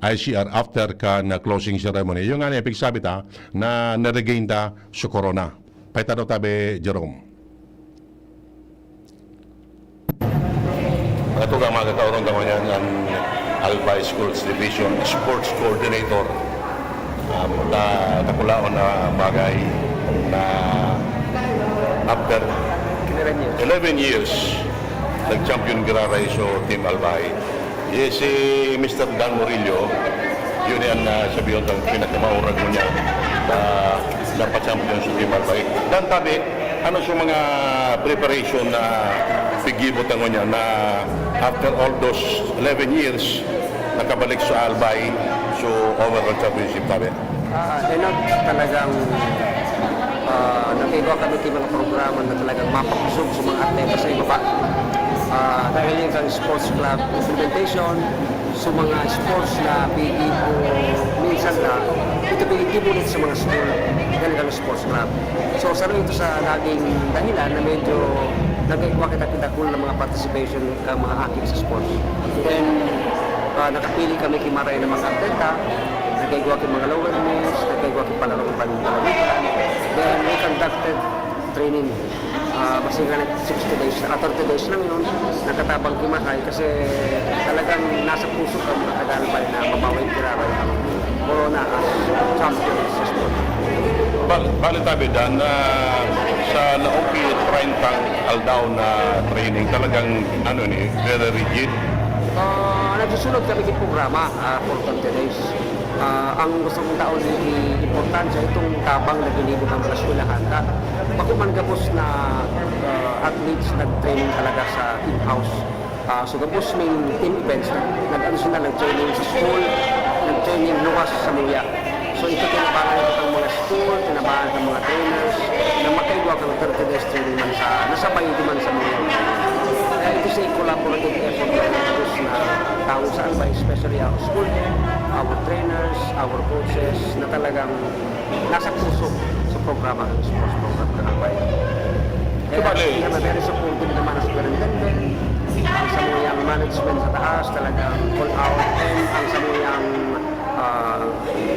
I C R after kan closing ceremony. Yung nga na, ipigsabi ta, na na-regain ta sa corona. Paitado tabi, Jerome. Ito nga, mga kataurong, tama niyan, ang Albay Schools Division Sports Coordinator. Um, ta-, takulaon na bagay na after eleven years, nag-champion giraray so Team Albay. Yes, si Mister Dan Murillo, yun yan, ah, sabi yun, ang pinakamaurag mo niya na napa-champion sa Team Albay. Dan, tabi, ano sa mga preparation na pigibo tango niya na after all those eleven years, nakabalik sa Albay, so overall championship, tabi? Ah, enough talagang, ah, nagkaigwa kami ki mga programa na talagang mapakusog sa mga atleta sa ibaba. Ah, dahil yung kang sports club implementation, sa mga sports na pigi ko minsan na ito pigi mo sa mga school, dahil kang sports club. So, sa ito sa naging dahilan na medyo nagkaigwa kita pinakul ng mga participation ng mga akit sa sports. Then, ah, nakapili kami ki maray na mga atleta, nagkaigwa ki mga lower miss, nagkaigwa ki palarong pan-, palawitan. Then, we conducted training. Ah, basta nga sixty days, ah, thirty days lang yun. Nagkatabang ki maray kasi talagang nasa puso ka mga taga-Albay na mabaway giraray ang Corona as champion sa sport. Bal-, bali tabi dan na sa laog ki treyntang aldaw na training, talagang ano ni, very rigid. Ah, nagsusunod kami sa programa, ah, for thirty days. Ah, ang gusto kong taon ni importansya itong tabang na ginibo ng mga eskwelahan. Ta, bako man gabos na, ah, athletes nag-training talaga sa in-house. Ah, so, gabos ming team events, nag-, nag-ano sila, nag-training sa school, nag-training luwas sa muya. So, ito tinabangan ito ng mga school, tinabangan ng mga trainers, na makaigwa kang thirty days training man sa, nasabay ito man sa muya. Kaya ito sa collaborative effort ng gabos na tao sa Albay, especially our school, our trainers, our coaches, na talagang nasa puso sa programa, sa sports program ng Albay. Kaya, Bale. Kaya very supportive naman ang superintendent, ang samuyang management sa taas, talagang all out, and ang samuyang, ah,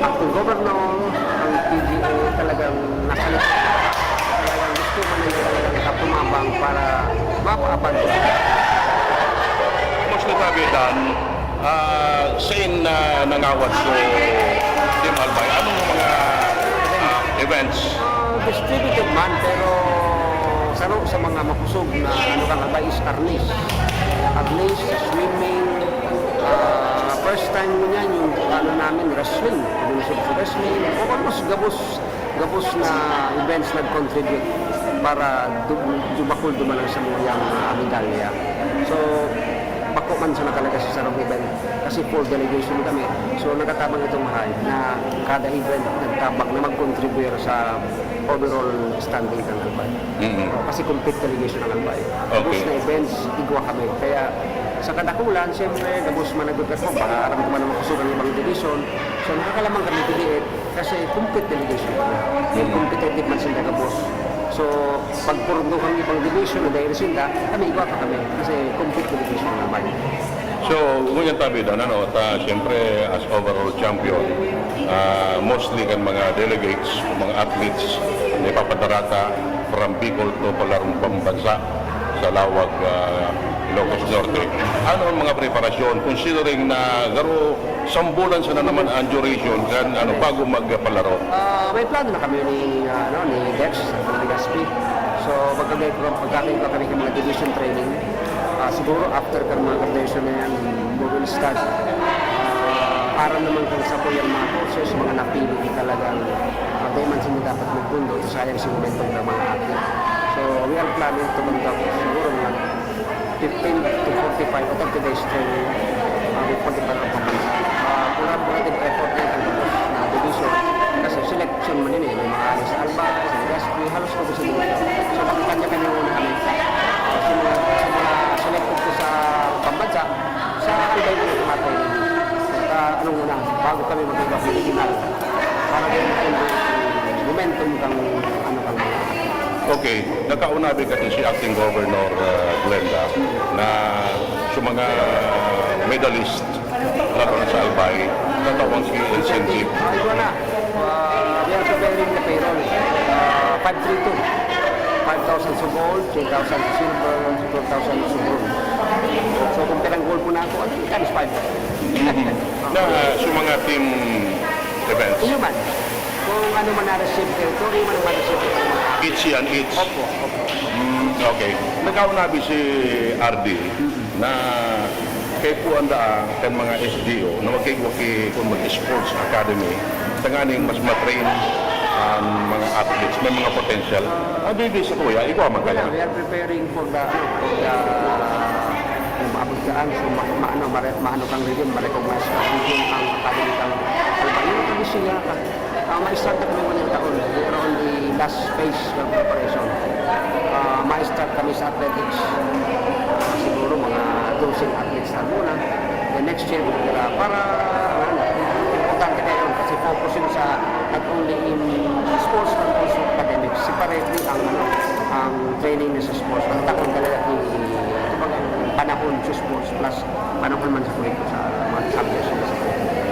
acting governor, ang P G A, talagang nasa likod. Talagang gusto man nila talagang tumabang para mapaabante. Mostly tabi dan, ah, saan na nangawat so Team Albay? Anong mga, ah, events? Ah, distributed man, pero saro sa mga makusog na ano kang Albay is arnis. Arnis, swimming, ah, first time mo niyan yung ano namin, wrestling. Yung sa wrestling, o almost gabos, gabos na events nag-contribute para du-, dumakol duman ang samuyang, ah, medalya. So, bako man sana talaga sa sarong event kasi full delegation kami. So, nagkatabang itong Mahay na kada event nagtabang na mag-contribute sa overall standing ng Albay. Mm. Kasi complete delegation ang Albay. Okay. Tapos na events, igwa kami. Kaya sa kadakulan, siyempre, gabos man nagpe-perform, baka aram ko man na makusog ang ibang division. So, nakakalamang kami, piliit, kasi complete delegation kami. May Mm. competitive man sila gabos. So, pag purugno kami ibang division na dahil sinda, kami, igwa pa kami. Kasi complete delegation ang Albay. So, ngunyan tabi dan, ano, ta, siyempre, as overall champion, ah, mostly kan mga delegates, mga athletes, na ipapadarata from Bicol to palarong pambansa sa Lawag, ah, Ilocos Norte. Ano ang mga preparasyon, considering na garo sambulan sana naman ang duration kan, ano, bago magpalaro? Ah, may plano na kami ni, ah, ano, ni Dex, ni Gaspi. So, magkagay-, magkakaigwa kami ng mga division training. Ah, siguro after kan mga graduation na yan, we will start. Ah, para naman kung sa po yung mga courses, mga napili na talagang, ah, di man sila dapat magpundo, sayang si momentum ng mga athlete. So, we are planning to conduct siguro mga fifteen to forty-five o thirty days training, ah, with pagkipala ng pambansa. Ah, collaborative effort yan ang gabos na division. Kasi selection man yun eh. May mga Alice Alba, sa Gaspi, halos ko sa division. So, makikita niya kami muna kami. Ah, sa mga, sa mga selected ko sa pambansa, sa Albay ko na tumatay. Sa anong una, bago kami mag-iba sa original. Para din yung momentum kang, ano, kang mga. Okay, nakaunabi kasi si Acting Governor, uh, Glenda, na sa mga medalist, lalo na sa Albay, tatawang si incentive. Ah, ito na. Ah, we are preparing the payroll. Ah, five three two. Five thousand sa gold, three thousand sa silver, two thousand sa bronze. So, kung pirang gold po na ako, ano, times five. Mhm. Na, sa mga team events? Iyo man. Kung ano man na-receive kayo, kung ano man ang ma-receive kayo. Each yan, each? Opo, opo. Mm, okay. Nakaunabi si R D na kay po ang daa kan mga S D O na magkigwa ki, kung mag-sports academy, tanganing mas matrain ang mga athletes, may mga potential. Ang baby sa kuya, igwa man kaya? Wala, we are preparing for the, ano, for the, kung maabot saan, so, ma-, ma-, ano, mare-, maano kang region, ma-recognize kang region, ang academy kang Albay. Yung kami siya, ah, ma-start na kami ngayong taon. We are on the last phase ng preparation. Ah, ma-start kami sa athletics. Ah, siguro mga doseng athletes na muna. Then next year, para, para, ano, importante kayo yun kasi focus yun sa not only in sports but also academics. Separately ang, ano, ang training na sa sports. Ang takot talaga yung, kumbaga, panahon sa sports plus panahon man sa kwento sa mga subjects.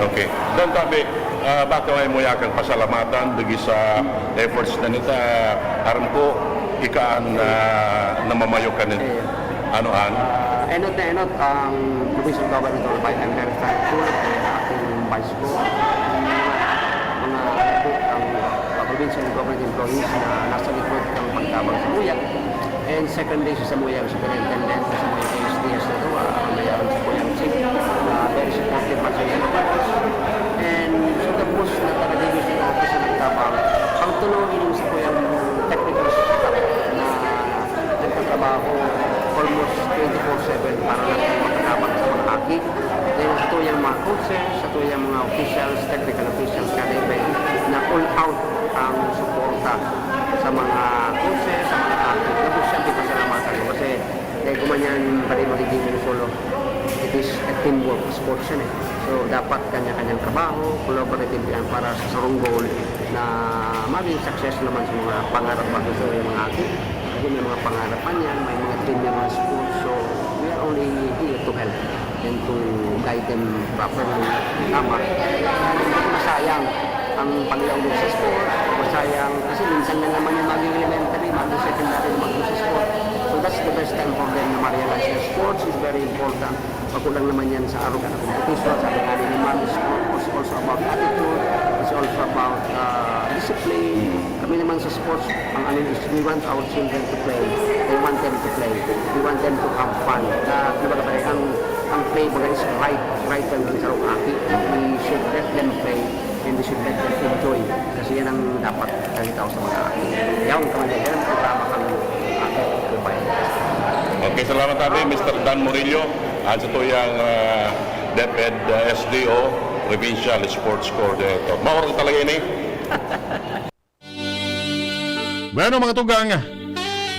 Okay. Dan tabi, ah, baka may muya kang pasalamatan dagi sa efforts na nita, aram ko, ikaan, ah, namamayo ka ni, ano, an? Ah, enot na enot ang provincial government of Albay. I'm very thankful kay acting vice ko. Mga Provincial government employees na nasa likod ng pagtabang sa Samuyang. And secondly, si Samuyang Superintendent, si Samuyang S D S na ito, ah, mayroon si Samuyang Chief, ah, very supportive man sa iyang trabaho. And so the most na taga-division office na nagtabang, ang tulo ining Samuyang technical staff na nagtatrabaho almost twenty-four seven para lang sa pagtabang sa mga aki. Then sa tuyang mga coaches, sa tuyang mga officials, technical officials, kada event, na all out ang suporta sa mga coaches, sa mga aki. Tapos siyempre, pasalamatan ko kasi, eh, kumanyan pa rin magiging solo. It is a teamwork sports yan eh. So, dapat kanya-kanyang trabaho, collaborative yan para sa sarong goal na maging success naman sa mga pangarap at gusto ng mga aki. Kasi may mga pangarap pa niyan, may mga dream yung mga sports. So, we are only here to help and to guide them properly. Tama. Masayang ang pag-iulog sa sport. Masayang kasi minsan na naman yung maging elementary, maging secondary, maging sa sport. So that's the best time for them na ma-realize na sports is very important. Bako lang naman yan sa aruga na competition. Sabi nga ni Ma'am, it's al-, it's also about attitude. It's also about uh, discipline. Kami naman sa sports, ang ano is, we want our children to play. We want them to play. We want them to have fun. Na, kumbaga pare, ang, ang play baga is right, right term ng sarong aki. We should let them play and we should let them enjoy. Kasi yan ang dapat kami tao sa mga aki. Yan ang kamalian, yan ang programa kang aki. Okay, salamat abi, Mister Dan Murillo, at sa tuyang uh, DepEd uh, S D O, Provincial Sports Coordinator. Mauro talaga ini. Bueno, mga tugang,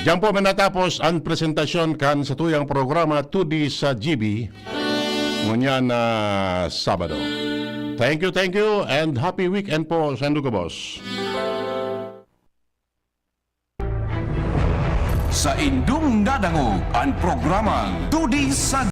diyan po may natapos ang presentasyon kan sa tuyang programa Two D sa G B ngunyan na Sabado. Thank you, thank you, and happy weekend po sa Indugo Boss. Sa indong nadangog ang programang Two D sa